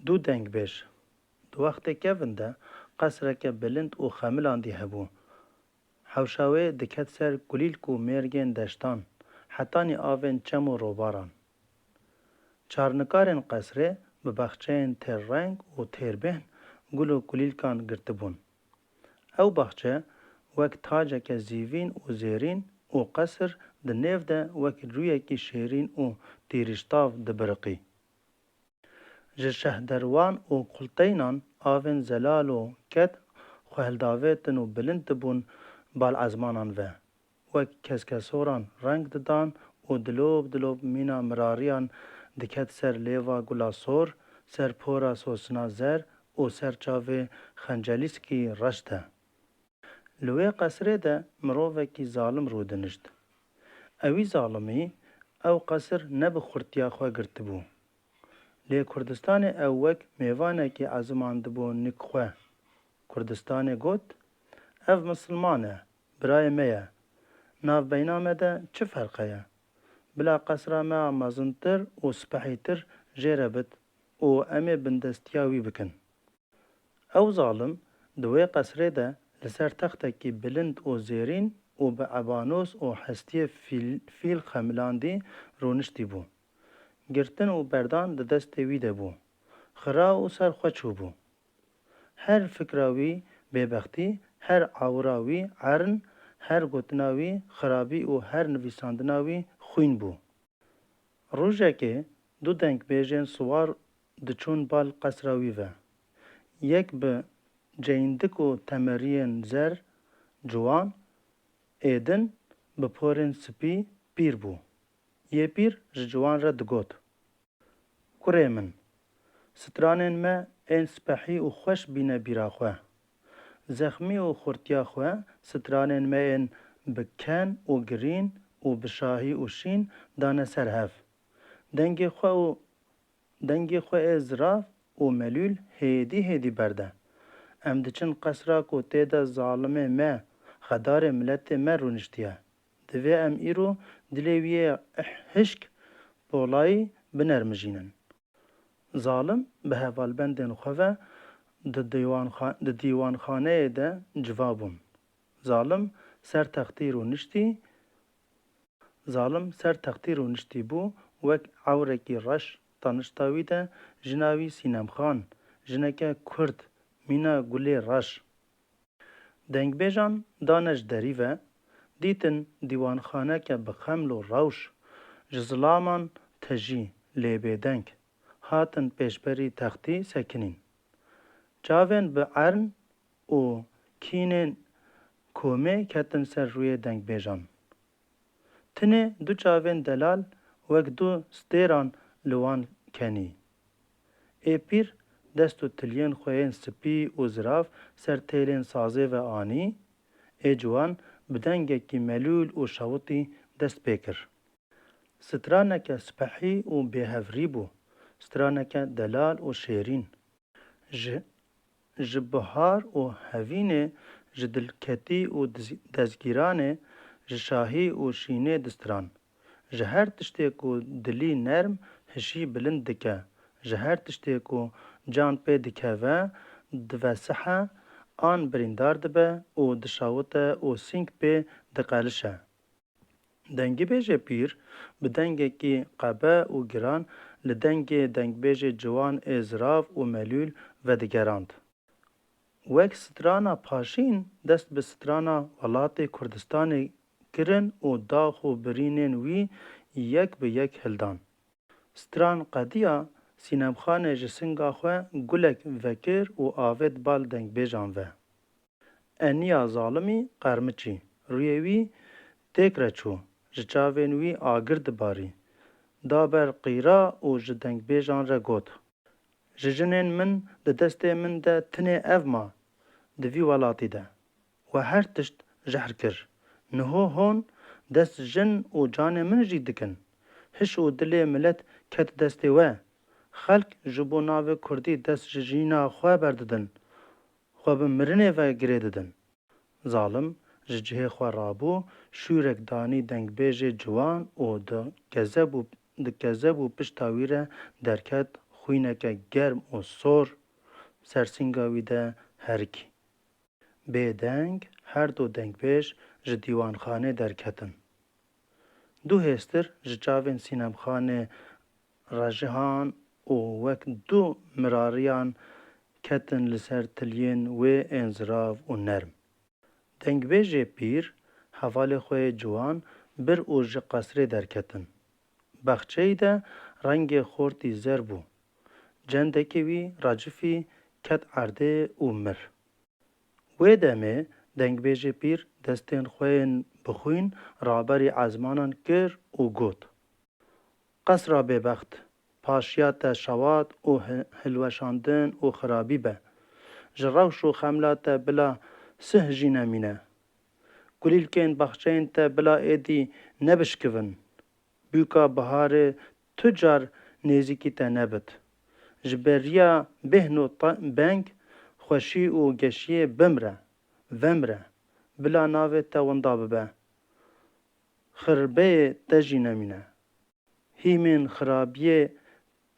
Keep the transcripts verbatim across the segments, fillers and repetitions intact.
Du dengbêj. Di wextê kevin de qesreke bilind û xemilandî hebû. Hewşa wê diket ser kulîlk û mêrgên deştan, hetanî avên çem û robaran. Çarnikarên qesrê bi baxçeyên têrreng û têrbêhn gul û kulîlkan girtibûn. Ew baxçe wek taceke zîvîn û zêrîn û qesir di nêv de wek rûyekî şêrîn û tîrîştav dibiriqî. Ji şehderwan û qulteynan avên zelal û ket xwe hildavêtin û bilind dibûn bal ezmanan ve. Wek keskesoran reng didan û dilov dilov mîna mirariyan diket ser lêva gula sor, ser pora sosina zer û ser çavê xencelîskî reş de. Li wê qesrê de mirovekî zalim rûdinişt. Ewî zalimî ew qesir ne bi xurtiya xwe girtibû. Lê Kurdistanê ew wek mêvanekî ezimandibû nik xwe. Kurdistanê got, ev misilman e, birayê me ye. Navbeyna me de çi ferq heye? Bila qesra me a mezintir û spehîtir jê re bit û em ê bindestiya wî bikin. Ew zalim di wê qesrê de li ser textekî bilind û zêrîn û bi ebanos û hestiyê fîl, fîl xemilandî rûniştî bû. Girtin û berdan di destê wî de bû. Xira û ser xwe çûbû. Her fikra wî bêbextî, her awira wî ern, her gotina wî xirabî û her nivîsandina wî xwîn bû. Rojekê du dengbêjên siwar diçûn bal qesra wî ve. Yek bi ceyindik û temeriyên zer, ciwan, ê din bi porên spî pîr bû. Yê pîr ji ciwan re digot, Kurê min, stranên me ên spehî û xweş bîne bîra xwe. Zexmî û xurtiya xwe stranên me ên bi ken û girîn û bi şahî û şîn dane ser hev. Dengê xwe û dengê xwe ê zirav û melûl hêdî hêdî berde. Em diçin qesra ku tê de zalimê me, xedarê miletê me rûniştiye. Divê em îro dilê wî yê hişk polayî binermijînin. Zalim bi hevalbendên xwe ve di dîwanxa-, di dîwanxaneyê de civa bûn. Zalim ser textî rûniştî, Zalim ser textî rûniştî bû, wek ewrekî reş, tanişta wî de jina wî Sînemxan, jineke kurd, mîna gulê reş. Dengbêjan dane ji derî ve, dîtin dîwanxaneke bi xeml û rewş, ji zilaman tejî, lê bêdeng, hatin pêşberî textî sekinîn. Çavên bi ern û kînên komê ketin ser rûyê dengbêjan. Tinê du çavên delal wek du stêran li wan kenî. Ê pîr dest û tiliyên xwe yên spî û zirav ser têlên sazê ve anî, ê ciwan bi dengekî melûl û şewitî dest pê kir. Straneke spehî û bêhevrî bû, straneke delal û şêrîn. Ji, ji bihar û hevînê, ji dilketî û diz-, dezgîranê, ji şahî û şînê distran. Ji her tiştê ku dilî nerm, hişî bilind dike, ji her tiştê ku can pê dikeve, divesihe, an birîndar dibe û dişawite û sîng pê diqelişe. Dengbêjê pîr bi dengekî qebe û giran li dengê dengbêjê ciwan ê zirav û melûl vedigerand. Wek strana Paşîn dest bi strana welatê Kurdistanê kirin û dax û birînên wî yek bi yek hildan. Stran qediya Sînemxanê ji singa xwe gulek vekir û avêt bal dengbêjan ve. Eniya zalimî qermiçî, rûyê wî têk re çû, ji çavên wî agir dibarî. Da ber qîra û ji dengbêjan re got, Ji jinên min di destê min de tinê ev ma di vî welatî de. We her tişt jehr kir. Niho hon dest jin û canê min jî dikin. Hiş û dilê milet ket destê we. Xelk ji bo navê kurdî dest ji jîna xwe berdidin. Xwe bi mirinê ve girê didin. Zalim ji cihê xwe rabû, şûrek danî dengbêjê ciwan û di kezeb û, di kezeb û pişta wî re derket, xwîneke germ û sor ser sînga wî de herikî. Bêdeng her du dengbêj ji dîwanxanê derketin. Du hêstir ji çavên Sînemxanê rejihan û wek du mirariyan ketin li ser tiliyên wê ên zirav û nerm. Dengbêjê pîr hevalê xwe yê ciwan bir û ji qesrê derketin. Baxçeyî de rengê xortî zer bû. Cendekê wî racifî, ket erdê û mir. Wê demê dengbêjê pîr destên xwe yên bi xwîn raberî ezmanan kir û got: Qesra bêbext, paşiya te şewat û hi-, hilweşandin û xirabî be. Ji rewş û xemla te bila sih jî nemîne. Kulîlkên baxçeyên te bila êdî nebişkivin. Bûka biharê tu car nêzîkî te nebit. Ji beriya bêhn û te-, beng, xweşî û geşiyê bimre, vemre, bila navê te winda bibe. Xirbeyê te jî nemîne. Hîmên xirabiyê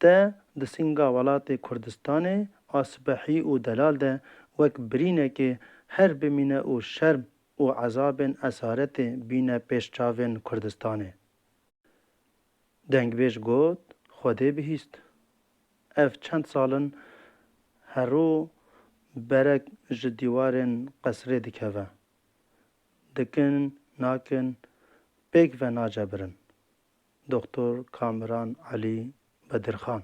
te di sînga welatê Kurdistanê a sibehî û delal de wek birînekê her bimîne û şerm û ezabên esaretê bîne pêş çavên Kurdistanê. Dengbêj got: Xwedê bihîst. Ev çend sal in herû berek ji dîwarên qesrê dikeve. Dikin, nakin, pêk ve nacebirin. Doktor Kamiran Elî Bedirxan.